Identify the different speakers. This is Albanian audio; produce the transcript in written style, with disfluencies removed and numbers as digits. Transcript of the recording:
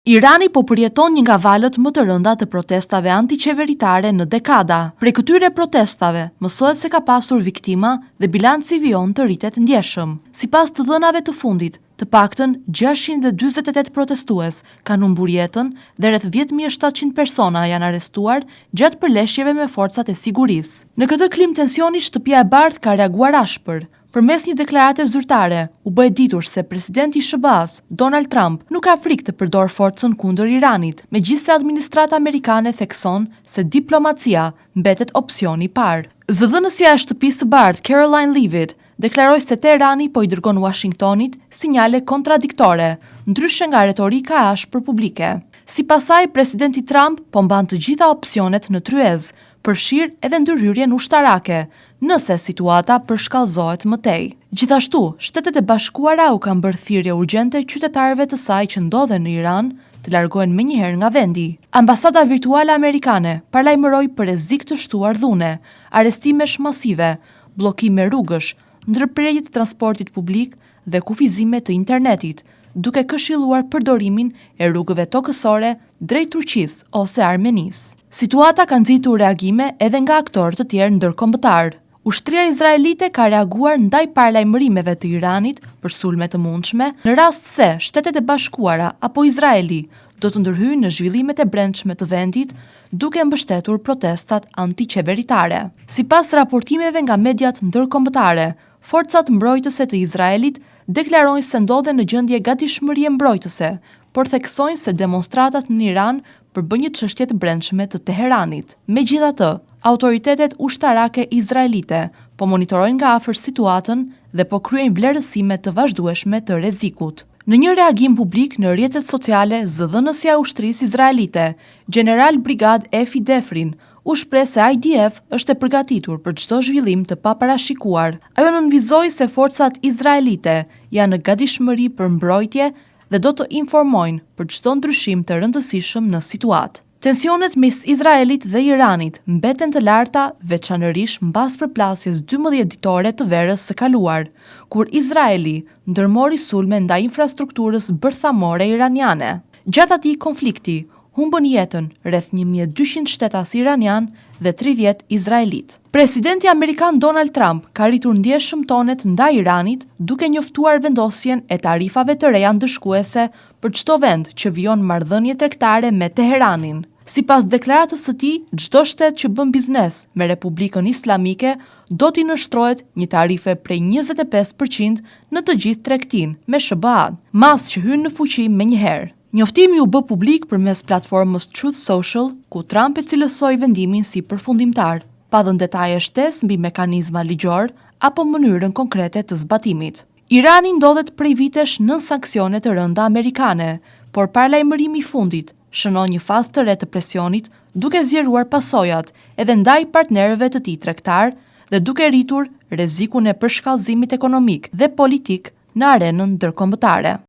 Speaker 1: Irani po përjeton një nga valët më të rënda të protestave antiqeveritare në dekada. Prej këtyre protestave, mësohet se ka pasur viktima dhe bilanci vijon të rritet ndjeshëm. Sipas të dhënave të fundit, të paktën 648 protestues kanë humbur jetën dhe rreth 10.700 persona janë arrestuar gjatë përleshjeve me forcat e sigurisë. Në këtë klimë tensioni, Shtëpia e Bardhë ka reaguar ashpër. Përmes një deklarate zyrtare, u bë e ditur se presidenti i SHBA-s, Donald Trump, nuk ka frikë të përdorë forcën kundër Iranit, megjithëse administrata amerikane thekson se diplomacia mbetet opsioni i parë. Zëdhënësja e Shtëpisë së Bardhë, Karoline Leavitt, deklaroi se Teherani po i dërgon Washingtonit sinjale kontradiktore, ndryshe nga retorika e ashpër publike. Sipas saj, presidenti Trump po mban të gjitha opsionet në tryezë, përfshirë edhe ndërhyrjen ushtarake, nëse situata përshkallëzohet më tej. Gjithashtu, Shtetet e Bashkuara u kanë bërë thirrje urgjente qytetarëve të saj që ndodhen në Iran të largohen menjëherë nga vendi. Ambasada virtuale amerikane paralajmëroi për rrezik të shtuar dhune, arrestimesh masive, bllokime rrugësh, ndërprerje të transportit publik dhe kufizime të internetit, duke këshilluar përdorimin e rrugëve tokësore drejt Turqisë ose Armenisë. Situata ka nxitur reagime edhe nga aktorë të tjerë ndërkombëtar. Ushtria izraelite ka reaguar ndaj paralajmërimeve të Iranit për sulme të mundshme në rast se Shtetet e Bashkuara apo Izraeli do të ndërhyjnë në zhvillimet e brendshme të vendit duke mbështetur protestat antiqeveritare. Sipas raportimeve nga mediat ndërkombëtare, forcat mbrojtëse të Izraelit deklarojnë se ndodhen në gjendje gatishmërie mbrojtëse, por theksojnë se demonstratat në Iran përbëjnë një çështje të brendshme të Teheranit. Megjithatë, autoritetet ushtarake izraelite po monitorojnë nga afër situatën dhe po kryejnë vlerësime të vazhdueshme të rrezikut. Në një reagim publik në rrjetet sociale, zëdhënësja e ushtrisë izraelite, Gjeneral Brigadë Efi Defrin, u shpreh se IDF është e përgatitur për çdo zhvillim të paparashikuar. Ajo nënvizoi se forcat izraelite janë në gatishmëri për mbrojtje dhe do të informojnë për çdo ndryshim të rëndësishëm në situatë. Tensionet mes Izraelit dhe Iranit mbeten të larta veçanërisht mbas përplasjes 12 ditore të verës së kaluar, kur Izraeli ndërmori sulme ndaj infrastrukturës bërthamore iraniane. Gjatë atij konflikti, humbën jetën rreth 1200 shtetas iranian dhe 30 izraelit. Presidenti amerikan Donald Trump ka rritur ndjeshëm tonet ndaj Iranit duke njoftuar vendosjen e tarifave të reja ndëshkuese për çdo vend që vijon marrëdhënie tregtare me Teheranin. Sipas deklaratës së tij, çdo shtet që bën biznes me Republikën Islamike do t'i nënshtrohet një tarife prej 25% në të gjithë tregtinë me SHBA, masë që hyn në fuqi menjëherë. Njoftimi u bë publik përmes platformës Truth Social, ku Trump e cilësoi vendimin si përfundimtar, pa dhënë detaje shtesë mbi mekanizma ligjor apo mënyrën konkrete të zbatimit. Irani ndodhet prej vitesh nën sanksione të rënda amerikane, por paralajmërimi i fundit shënon një fazë të re të presionit duke zgjeruar pasojat edhe ndaj partnerëve të tij tregtar dhe duke rritur rrezikun e përshkallëzimit ekonomik dhe politik në arenën ndërkombëtare.